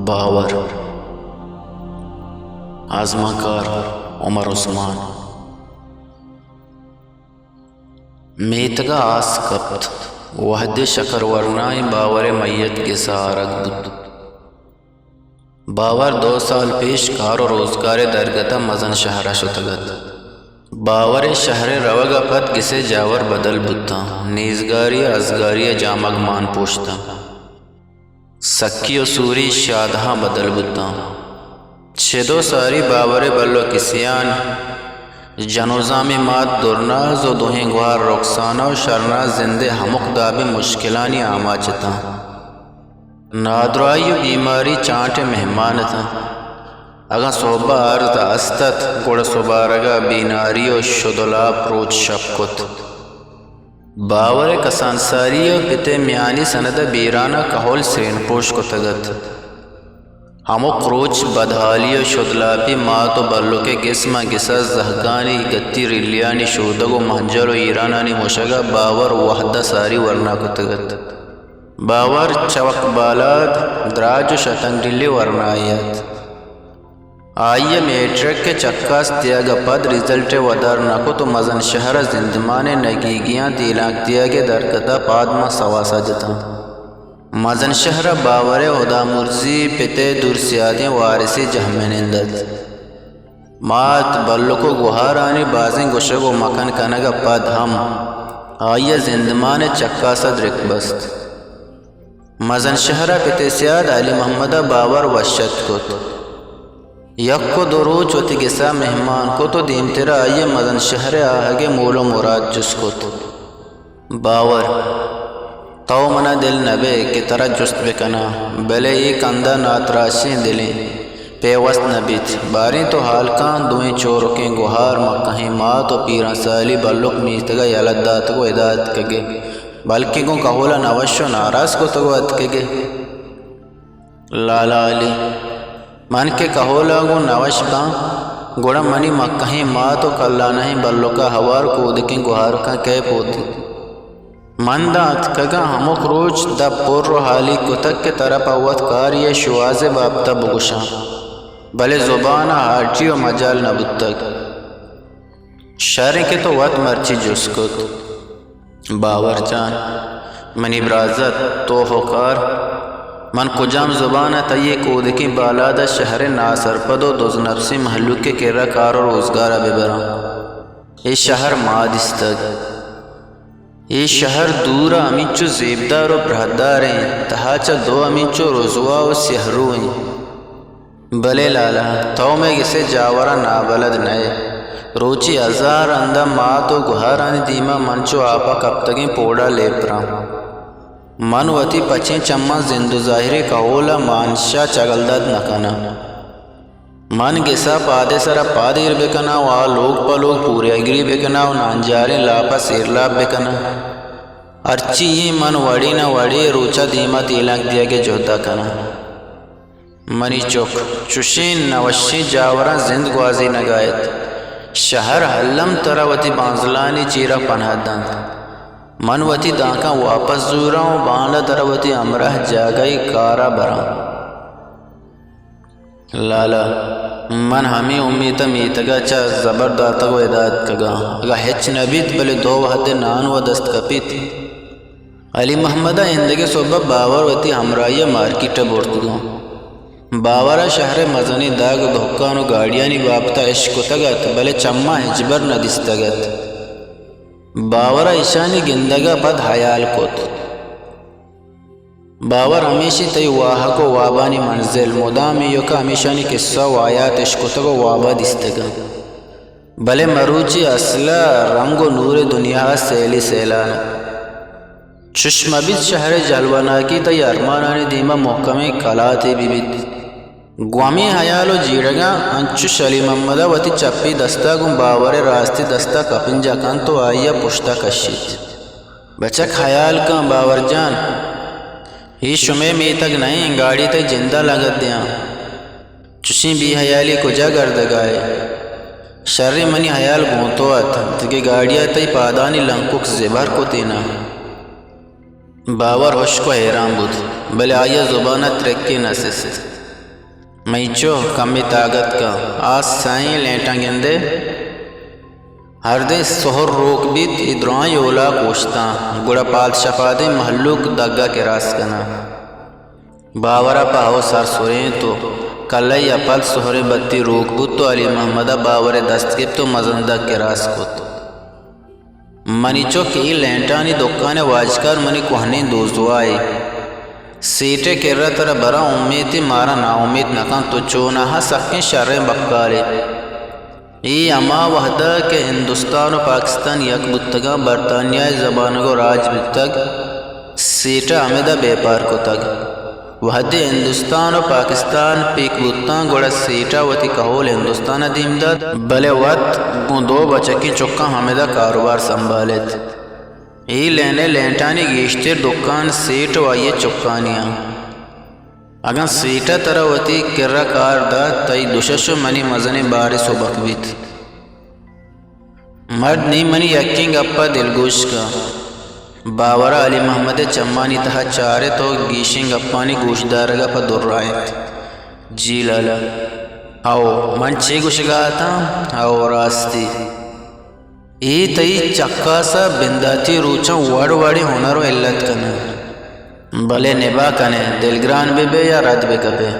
باور۔ آزمانکار عمر عثمان۔ میتگ ءَ آس کپت، وھدے شکر ورنائیں باور ءِ میت گس ءَ آرگ بوت۔ باور دو سال پیش کار ءُ روزگار ءِ درگت ءَ مزن شھر ءَ شتگ اَت۔ باور ءِ شھر ءَ روگ ءَ پد گس ءِ جاور بدل بوتاں، نیزگاری ءُ ازگاری ءِ جامگ مان پوشتاں۔ سکی ءُ سوری شادھاں بدل بوتاں۔ چد ءُ ساری باور ءِ بلک کسیان، جنوزامیں مات درناز ءُ دوھیں گوھار رکسانہ ءُ شرناز زند ءِ ھمک دابیں مشکلانی آماچ اتاں۔ نادراھی ءُ بیماری چانٹ ءِ مھمان اتاں۔ اگاں سھب ءَ ارز است اَت، گڑا سبارگ ءَ بیناری ءُ شد ءُ لاپ روچ شپ کت۔ باور ءِ کسانساری ءَ پت ءِ میانی سند ءَ بیران ءَ کھول سرین پوش کتگ اَت۔ ھمک روچ بدھالی ءُ شدلاپی، مات ءُ بلک ءِ گس ماں گس ءَ زھگانی گتی، رلیانی شودگ ءُ مھنجل ءُ ایرانانی مشگ ءَ باور وھد ءَ ساری ورنا کتگ اَت۔ باور چوک بالاد، دراج ءُ شتنگ ڈیلی ورنائے اَت۔ آئی ءَ میٹرک ءِ چکاس دیگ ءَ پد ریزلٹ ءَ ودار نہ کت ءُ مزن شھر ءَ زندمان ءِ نگیگیاں دیلانک دیگ ءِ درگت ءَ پاد ماں سواس ءَ جتاں۔ مزن شھر ءَ باور ءِ ھدامرزی، پت ءِ دور سیادیں وارثی جھم ءَ نند اَت۔ مات، بلک ءُ گوھارانی بازیں گوشگ ءُ مکن کنگ ءَ پد ھم آئی ءَ زندمان ءِ چکاس ءَ درک بست۔ مزن شھر ءَ پت ءِ سیاد علی محمد ءَ باور وش اتک کت۔ یک ءُ دو روچ وتی گس ءَ مھمان کت ءُ دیمتر ءَ آئی ءَ مزن شھر ءِ آھگ ءِ مول ءُ مراد جست کت۔ باور، تو من ءَ دل نہ بئے کہ ترا جست بہ کناں، بلے اے کند ءَ ناتراشیں دلیں پیوست نہ بیت۔ باریں تو ھال کن، دوئیں چورکیں گوھار، مکہیں مات ءُ پیران سالی بلک میتگ ءَ یلہ داتگ ءُ ادا اتکگ ئے، بلکیں گوں کھول ءَ نہ وش ءُ ناراض کتگ ءُ اتکگ ئے۔ لالا علی، من کہ کھول ءَ گوں نہ وش باں، گڑا منی مکہیں مات ءُ کلانہیں بلک ءَ ھوار کودکیں گوھارکاں کئے پوت انت؟ من داں اتکگاں، ھمک روچ دپ پر ءُ ھالیگ کتگ کہ ترا پہ وت کارے ءِ شوھاز ءِ بابت ءَ بگوشاں، بلے زبان ءَ ھاٹی ءُ مجال نہ بوتگ۔ شر انت کہ تو وت مرچی جست کت۔ باور جان، منی برازات، تو ھوکار، من کجام زبان ءَ تئی اے کودکیں بالاد ءَ شھر ءِ ناسرپد ءُ دزنپسیں مھلوک ءِ کر ءَ کار ءُ روزگار ءَ بہ براں؟ اے شھر ما دیستگ۔ اے شھر دور ءَ ھمینچو زیبدار ءُ براھدار انت، تہا چہ دو ھمینچو رزوا ءُ سیاہ رو انت۔ بلے لالا، تو مئے گس ءِ جاور ءَ نابلد نہ ئے۔ روچے ھزار ھند ءَ مات ءُ گوھارانی دیم ءَ من چو آپ ءَ کپتگیں پوڑ ءَ لیپراں۔ من وتی پچیں چماں زند ءُ زاھریں کھول ءَ مانشا چگل دات نہ کناں۔ من گس ءَ پاد ءِ سر ءَ پاد ایر بہ کناں ءُ آ لوگ پہ لوگ پوریاگری بہ کناں ءُ نانجاریں لاپ ءَ سیرلاپ بہ کناں۔ ھرچی ایں من وڑے نہ وڑے روچ ءَ دیم ءَ تیلانک دیگ ءِ جھد ءَ کناں۔ منی چک، چشیں نہ وشیں جاوراں زند گوازینگ ءَ اِت۔ شھر الم ترا وتی بانزلانی چیر ءَ پناہ دنت۔ من وتی دانکاں واپس زوراں ءُ باندا ترا وتی ھمراہ جاگہے کار ءَ براں۔ لالا، من ھمے امیت ءَ میتگ ءَ چہ زبر داتگ ءُ ادا اتکگاں۔ اگاں ھچ نہ بیت، بلے دو وھدے نان وَ دست کپیت۔ علی محمد ءَ ایندگہ سھب ءَ باور وتی ھمراھی ءَ مارکیٹ ءَ برتگاں۔ باور ءَ شھر ءِ مزنیں داگ ءُ دھکان ءُ گاڑیانی بابت ءَ اشکتگ اَت، بلے چماں ھچبر نہ دیستگ اَت۔ باور ءَ ایشانی گندگ ءَ پد ھیال کت۔ باور، ھمیشی تئی واھگ ءُ وابانی منزل، مدام ایوک ءَ ھمیشانی کسہ ءُ آیات اشکتگ ءُ واب ءَ دیستگ اَنت۔ بلے مروچی اسل ءَ رنگ ءُ نور ءِ دنیا ءَ سیلی سیلان اَت۔ چش مہ بیت، شھر ءِ جلوہ ناکی تئی ارمانانی دیم ءَ مھکمیں کلاتے بہ بیت۔ گوں ھمے ھیال ءُ جیڑگاں انچش علی محمد ءَ وتی چپی دست ءَ گوں باور ءِ راستی دست ءَ کپنجا کنت ءُ آئی ءَ پشت ءَ کشیت۔ بچک، ھیال کن باور جان، اے شمئے میتگ نہ اِنت، گاڑی تئی جند ءَ لگت دیاں۔ چشیں بے ھیالی کجا گردگ ءَ ئے؟ شریں، منی ھیال گوں تو اَت، دگہ گاڑی ءَ تئی پادانی لنکک زبھر کتیناں۔ باور ھشک ءُ ھیران بوت، بلے آئی ءَ زبان ءَ ترکے نہ سست۔ مئیں چک کمے تاگت کن، آ سئیں لینٹاں گندئے۔ ہردیں سہر روک بیت، اے درائیں اولاک اوشتاں، گڑا پاد شپادیں مہلوک دگا کراس کناں۔ باورا پہ ہئو سر سرینت و کلئی ء پد سہریں بتی روک بوت و علی محمد ء باور ء دست گپت و مزن دگ کراس کت۔ منی چک، اے لینٹانی دکان ء واجکار منی کوہنیں دوزواہے۔ سیٹھ ء کرا ترا براں امیتے، مارا ناامیت نہ کنت، تو چوناہا سکیں شریں بکالے۔ اے ہما وہدا کہ ہندوستان و پاکستان یک بوتگاں، برطانیہ ء زبانگ و راج بوتگ، سیٹھ ء ہمدا بیپار کتگ۔ وہدے ہندوستان و پاکستان پیک بوتاں، گڑا سیٹھ ء وتی کہول ہندوستان ء دیم دات، بلے وت گوں دو بچکیں چکاں ہمدا کاروبار سنبھالیت۔ اے لین ء لینٹانی گیشتر دکان سیٹھ و آئی ء چکانی آں۔ اگاں سیٹھ ء ترا وتی کرا کار دات، تئی دشش و منی مزنیں بارے سبک بیت۔ مرد نی منی یکیں گپ ء دلگوش کن۔ باور ء علی محمد ء چمانی تہا چارت و گیشیں گپانی گوشدارگ ء پہ درائینت۔ جی لالا۔ ہئو، من چے گوشگا اتاں؟ ہئو، راستی۔ اے تئی چکاس ء بنداتی روچاں وڑ وڑیں ہنر و علت کناں۔ بلے نباہ کن ئے، دلگران بہ بئے یا رد بہ کپ ئے۔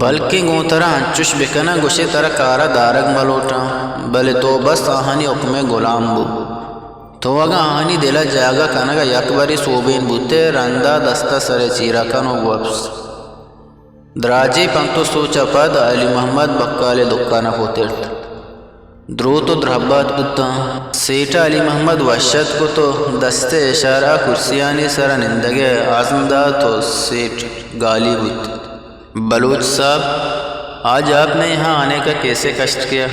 بلکیں گوں ترا انچش بہ کناں، گوشے ترا کار ء دارگ مہ لوٹاں، بلے تو بس آہانی حکم ء گلام بو۔ تو اگاں آہانی دل ء جاگہ کنگ ء یک برے سوبین بوت ئے، رند ء دست ء سر ء چیر ء کن و گوپس۔ دراجیں پنت و سوچ ء پد علی محمد بکال ء دکان ء پترت۔ دروت و درہبات بوتاں۔ سیٹھ ء علی محمد وش اتک کت و دست ء اشارہ ء کرسیانی سر ء نندگ ء عزم دات و سیٹھ گالی بوت۔ بلوچ صاحب، آج آپ نے یہاں آنے کا کیسے کشٹ کیا؟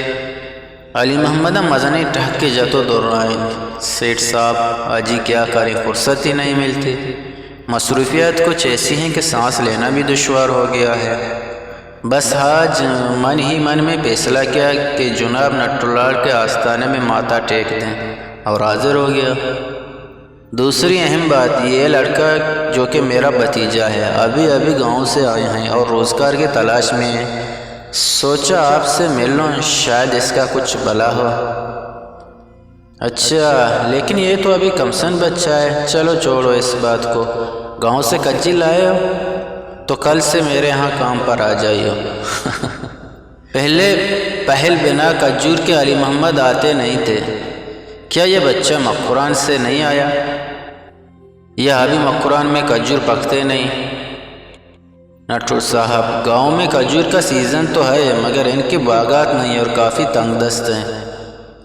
علی محمد ء مزنیں ٹہکے جت و درائینت، سیٹھ صاحب، آجی کیا کریں، فرصت ہی نہیں ملتی۔ مصروفیات کچھ ایسی ہیں کہ سانس لینا بھی دشوار ہو گیا ہے۔ بس آج من ہی من میں فیصلہ کیا کہ جناب نٹولال کے آستانے میں ماتھا ٹیک دیں اور حاضر ہو گیا۔ دوسری اہم بات، یہ لڑکا جو کہ میرا بھتیجا ہے، ابھی ابھی گاؤں سے آئے ہیں اور روزگار کی تلاش میں ہیں۔ سوچا آپ سے مل لوں، شاید اس کا کچھ بھلا ہو۔ اچھا، لیکن یہ تو ابھی کم سن بچہ ہے۔ چلو چھوڑو اس بات کو۔ گاؤں سے کجی لائے ہو تو کل سے میرے یہاں کام پر آ جائیے۔ پہلے پہل بنا کھجور کے علی محمد آتے نہیں تھے۔ کیا یہ بچہ مکران سے نہیں آیا؟ یہ ابھی مکران میں کھجور پکتے نہیں؟ نٹور صاحب، گاؤں میں کھجور کا سیزن تو ہے، مگر ان کے باغات نہیں اور کافی تنگ دست ہیں۔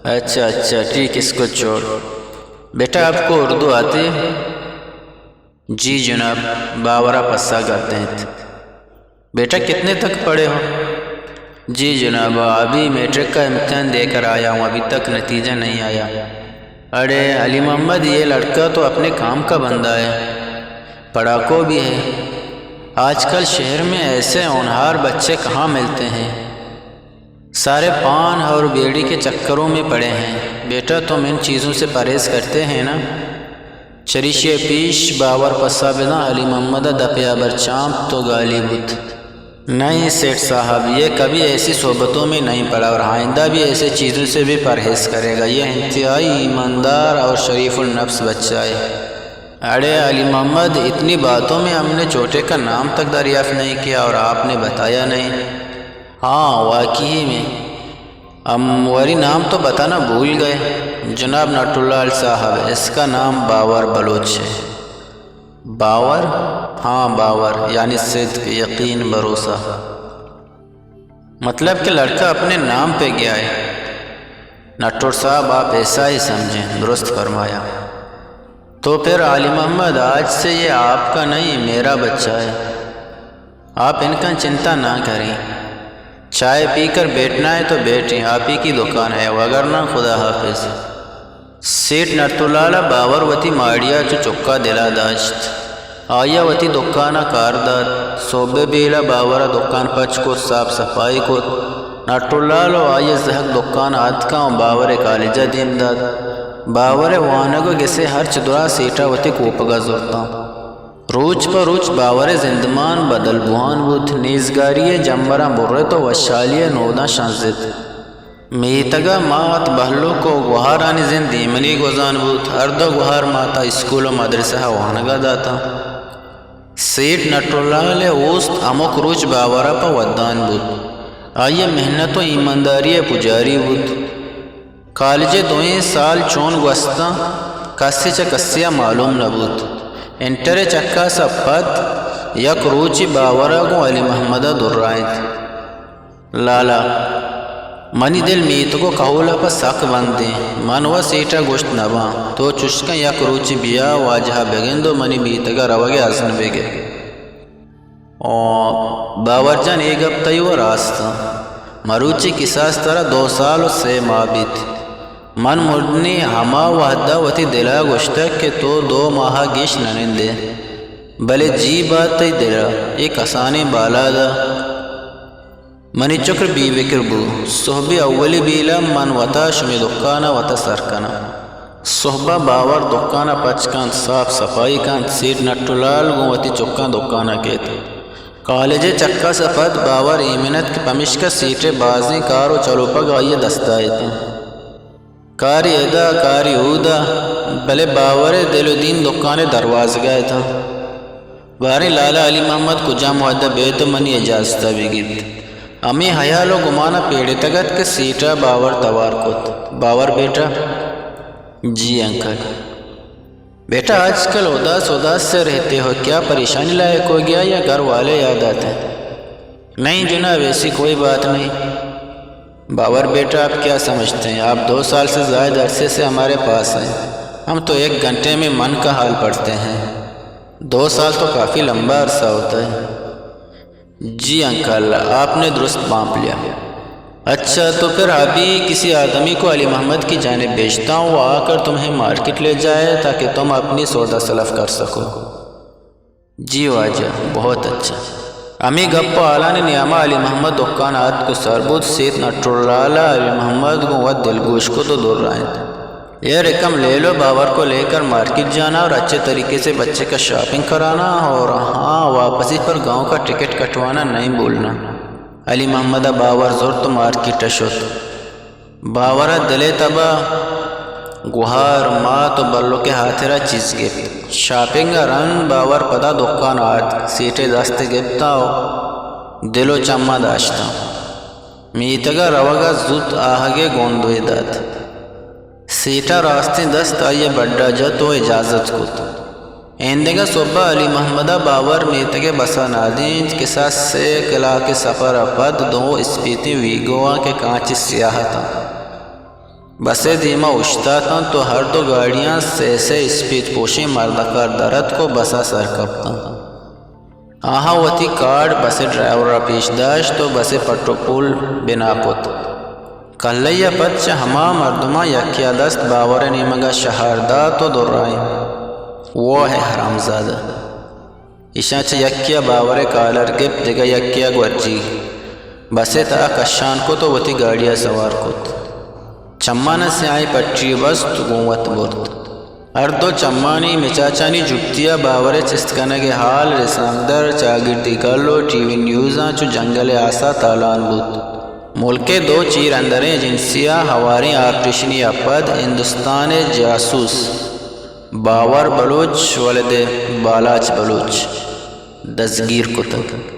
اچھا، اچھا، ٹھیک، اس کو چھوڑ۔ بیٹا، آپ کو اردو آتی ہے؟ جی جناب، باورا پسہ گردینت۔ بیٹا، کتنے تک پڑھے ہو؟ جی جناب، ابھی میٹرک کا امتحان دے کر آیا ہوں، ابھی تک نتیجہ نہیں آیا۔ اڑے علی محمد، یہ لڑکا تو اپنے کام کا بندہ ہے، پڑھاکو بھی ہے۔ آج کل شہر میں ایسے ہونہار بچے کہاں ملتے ہیں؟ سارے پان اور بیڑی کے چکروں میں پڑے ہیں۔ بیٹا، تم ان چیزوں سے پرہیز کرتے ہیں نا؟ چریشی پیش باور پسا بداں، علی محمد ء دپے ء بر چانپت و گالی بوت۔ نہیں سیٹھ صاحب، یہ کبھی ایسی صحبتوں میں نہیں پڑا اور آئندہ بھی ایسے چیزوں سے بھی پرہیز کرے گا۔ یہ انتہائی ایماندار اور شریف النفس بچہ ہے۔ اڑے علی محمد، اتنی باتوں میں ہم نے چھوٹے کا نام تک دریافت نہیں کیا اور آپ نے بتایا نہیں۔ ہاں، واقعی میں۔ ہم وری نام تو بتانا بھول گئے۔ جناب نٹولال صاحب، اس کا نام باور بلوچ ہے۔ باور؟ ہاں، باور، یعنی صدق، یقین، بھروسہ۔ مطلب کہ لڑکا اپنے نام پہ گیا ہے۔ نٹور صاحب، آپ ایسا ہی سمجھیں، درست فرمایا۔ تو پھر علی محمد، آج سے یہ آپ کا نہیں، میرا بچہ ہے۔ آپ ان کا چنتا نہ کریں۔ چائے پی کر بیٹھنا ہے تو بیٹھیں، آپ ہی کی دکان ہے، وگرنہ خدا حافظ۔ سیٹھ نٹولال ء باور وتی ماڑی ء چو چکا دل ء داشت۔ آئی ء وتی دکان ء کار دات۔ سہب ء بیل ء باور ء دکان پچ کت، ساپ سپائی کت۔ نٹولال و آئی ء زہگ دکان ء اتکاں و باور ء کالج ء دیم دات۔ باور ء وانگ و گس ء ہرچ دراہ سیٹھ ء وتی کوپگ ء زرتاں۔ روچ پہ روچ باور ءِ زندمان بدل بوان بوت۔ نیزگاری ءِ جمبراں برت ءُ وشھالی ءِ نوداں شنزت۔ میتگ ءَ مات، بہلوک ءُ گوھارانی زند ایمنی گوزان بوت۔ ہر دو گوھار مات ءَ اسکول ءُ مدرسہ ءَ وانگ ءَ داتاں۔ سیٹھ نٹولال ءِ اوست ہمک روچ باور ءَ پہ ودان بوت۔ آئی ءِ محنت ءُ ایمانداری ءِ پجاری بوت۔ کالج ءِ دوئیں سال چون گوستاں، کسے چہ کسے ءَ معلوم نہ بوت۔ انٹر ءِ چکاس ءَ پد یک روچے باور ءَ گوں علی محمد ءَ درائینت۔ لالا، منی دل میتگ ءُ کہول ءَ پہ سک بند اِنت۔ من وَ سیٹھ ءَ گوشت نہ باں۔ تو چشکاں یک روچے بیا، واجہ ءَ بگند ءُ منی میتگ ءَ روگ ءِ ازم بگر۔ او باور جان، اے گپ تئی وَ راست اِنت۔ مروچی کساس ترا دو سال ءُ سے ماہ بیت۔ من مردنی ہما وہد ءَ وتی دل ءَ گوشتگ کہ تو دو ماہ ءَ گیش نہ نندئے، بلے جی بات تئی دل ءَ، اے کسانیں بالاد ءَ۔ منی چکر بے فکر بو۔ سہبی اولی بیل ءَ من وت ءَ شمے دکان ءَ وت ءَ سر کناں۔ سہب ءَ باور دکان ءَ پچ کنت، ساپ سپائی کنت، سیٹھ نٹولال گوں وتی چکاں دکان ءَ کیت۔ کالج ءِ چکاس ءَ پد باور ایمن اَت کہ پمیشکا سیٹھ ءِ بازیں کار ءُ چلوپگ آئی ءِ دست ءَ اَت اَنت۔ کارے ادا، کارے اودا، بلے باور ءِ دل ءُ دیم دکان ءِ دروازگ ءَ اَت اَنت۔ باریں لالا، علی محمد کجام وہد ءَ بیت ءُ منی اجازت ءَ بہ گیپت۔ ہمے ہیال ءُ گمان ءَ پیڑتگ اَت کہ سیٹھ ءَ باور توار کت۔ باور بیٹا۔ جی انکل۔ بیٹا، آج کل اداس اداس سے رہتے ہو، کیا پریشانی لائق ہو گیا یا گھر والے یاد آتے ہیں؟ نہیں جناب، ایسی کوئی بات نہیں۔ باور بیٹا، آپ کیا سمجھتے ہیں؟ آپ دو سال سے زائد عرصے سے ہمارے پاس ہیں، ہم تو ایک گھنٹے میں من کا حال پڑھتے ہیں، دو سال تو کافی لمبا عرصہ ہوتا ہے۔ جی انکل، آپ نے درست بھانپ لیا۔ اچھا، تو پھر ابھی کسی آدمی کو علی محمد کی جانب بھیجتا ہوں، وہ آ کر تمہیں مارکیٹ لے جائے تاکہ تم اپنی سودا سلف کر سکو۔ جی واجہ، بہت اچھا۔ ہمے گپ ءُ ہالانی نیام ءَ علی محمد دکان ءَ اتک ءُ سر بوت، سیٹھ نٹولال ءَ علی محمد گوں وت دلگوش کت ءُ درائینت۔ یہ رقم لے لو، باور کو لے کر مارکیٹ جانا اور اچھے طریقے سے بچے کا شاپنگ کرانا اور ہاں، واپسی پر گاؤں کا ٹکٹ کٹوانا نہیں بھولنا۔ علی محمد ءَ باور زرت ءُ مارکیٹ ءَ شت۔ باور ءِ دل ءِ تب ءَ گوھار، مات ءُ بلک ءِ ہاترا چیز گپت۔ شاپنگ ءَ رند باور پدا دکان ءَ آتک، سیٹھ ءِ دست گپتاں ءُ دل ءُ چماں داشتاں۔ میتگ ءَ روگ ءَ زوت آہگ ءِ گوندوے دات۔ سیٹھ ءَ راستیں دست آئی ءِ بڈ ءَ جت ءُ اجازت کت۔ ایندگہ سہب ءَ علی محمد ءَ باور میتگ ءِ بس ءَ نادینت، کساس سے کلاک ءِ سفر ءَ پد دو اسپیتیں ویگواں کہ کانچ ءِ سیاہ اتاں، بس ءِ دیم ءَ اوشتاتاں تو ہر دو گاڑیاں سے سے اسپیت پوشیں مردکار در اتک ءُ بس ءَ سر کپتاں۔ آہاں وتی کارڈ بس ءِ ڈرائیور ءَ پیش داشت ءُ بس ءِ پٹ ءُ پول بنا کت۔ کلئی ءَ پد چہ ہما مردماں یکے ءَ دست باور ءِ نیمگ ءَ شہار دات ءُ درائینت، واہ اے حرامزادہ! ایشاں چہ یکے ءَ باور ءِ کالر گپت، دگہ یکے ءَ گورجیگ بس ءِ تہا کشان کت ءُ وتی گاڑی ءَ سوار کت۔ چماں سیاہیں پٹی بست، گوں وت برت۔ ہر دو چمانی مچاچانی جپتی ءَ باور ءِ چست کنگ ءِ ہال، رسانکدر، چاگردی گل ءُ ٹی وی نیوزاں چو جنگل ءِ آس ءَ تالان بوت۔ ملک ءِ دو چیر اندریں ایجنسی ءَ ہواریں آپریشنی ءَ پد ہندوستان ءِ جاسوس باور بلوچ ولد بالاچ بلوچ دزگیر کتگ۔